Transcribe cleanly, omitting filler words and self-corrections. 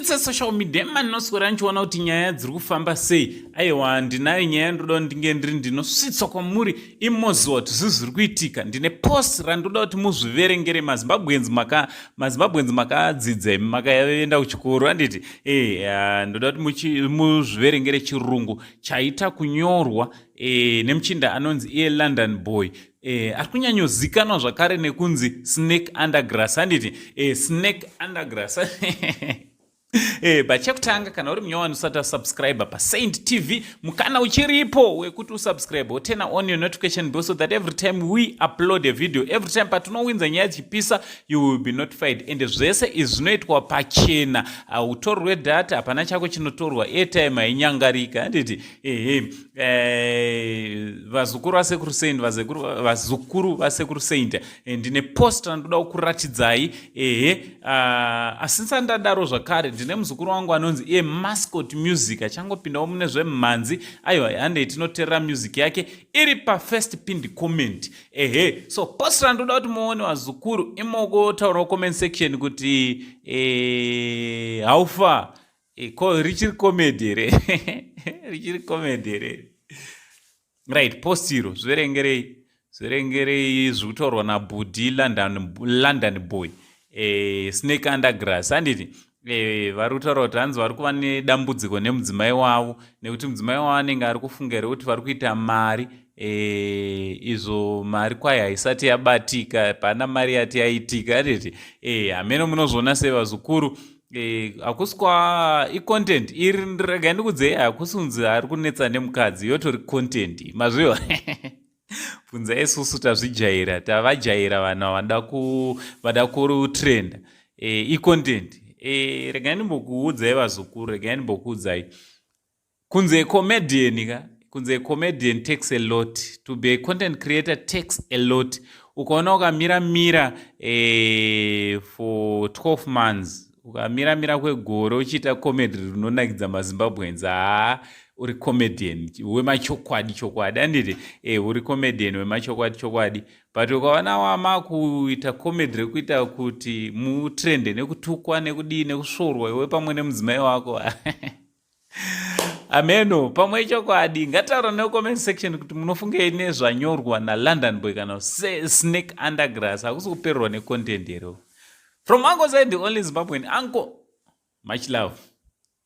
Mastreets esocial media emanoswera ndichiona kuti nyaya dziri kufamba sei. Aiwa, ndinayo nyaya ndoda ndinge ndiri ndinosvitswa kwamuri imoziwa kuti zvii zviri kuitika. Ndine post randoda kuti muzviverengere maZimbabweans, maka maZimbabweans makadzidza imi, makaenda kuchikoro handiti? Ndoda kuti muzviverengere chirungu chaita kunyorwa nemuchinda anonzi iye London Boy, ari kunyanyozikanwa zvakare nekunzi Snake Undergrass, handiti? Snake Undergrass. But chekutanga, kana uri munyowani usati wasubscribe paSaint TV, mukana uchiripo wekuti usubscribe, woturn on your notification bell so that every time we upload a video, every time patinowinza nyaya dzichipisa, you will be notified. And zvese izvi zvinoitwa pachena, hautorwe data, hapana chako chinotorwa, airtime hainyangarika, handiti? Ehe, vazukuru vasekuru Saint, vazukuru vasekuru Saint, ndine post randoda kukuratidzai. Ehe, asi ndisati ndadaro zvakare, ndine muzukuru wangu anonzi iye Mascot Music, achangopindawo mune zvemhanzi. Aiwa, handei tinoteerera music yake iri pafirst pinned comment. Ehe, so post randoda kuti muone, vazukuru, imoko taurawo comment section kuti how far. Ko richiri comedy here? Richiri comedy here? Right, post iro zviverengerei, zviverengerei zviri kutaurwa nabhudhi London Boy, Snake Undergrass, handiti? Vari kutaura kuti hanzi vari kuva nedambudziko nemudzimai wavo nekuti mudzimai wavo anenge ari kufunga here kuti vari kuita mari, izvo mari kwayo haisati yabatika, pana mari yati yaitika, handiti? Hameno munozviona sei, vazukuru? Hakusi kwa icontent iri, regai ndikudzei, hakusi kunzi ari kunetsa nemukadzi, yotori content, mazviwa. Bvunza isusu tazvijaira, tavajaira vanhu vada kutrenda. Icontent. Regai ndimbokuudzai, vazukuru, regai ndimbokuudzai, kunze comedian ka, kunze comedian takes a lot. To be a content creator takes a lot. Ukaona ukamira mira for 12 months, ukamira mira kwegore uchiita comedy rinonakidza maZimbabweans, haa, uri comedian wemachokwadi chokwadi, handiti? Uri comedian wemachokwadi chokwadi. But ukaona wama kuita comedy rekuita kuti mutrende nekutukwa nekudii nekusvorwa iwe pamwe nemudzimai wako, ameno pamwe chokwadi. Ngataura necomment section kuti munofungei nezvanyorwa naLondon Boy kana Snake Undergrass. Hakusi kupererwa necontent here? From Uncle Saint, the only Zimbabwean uncle, much love.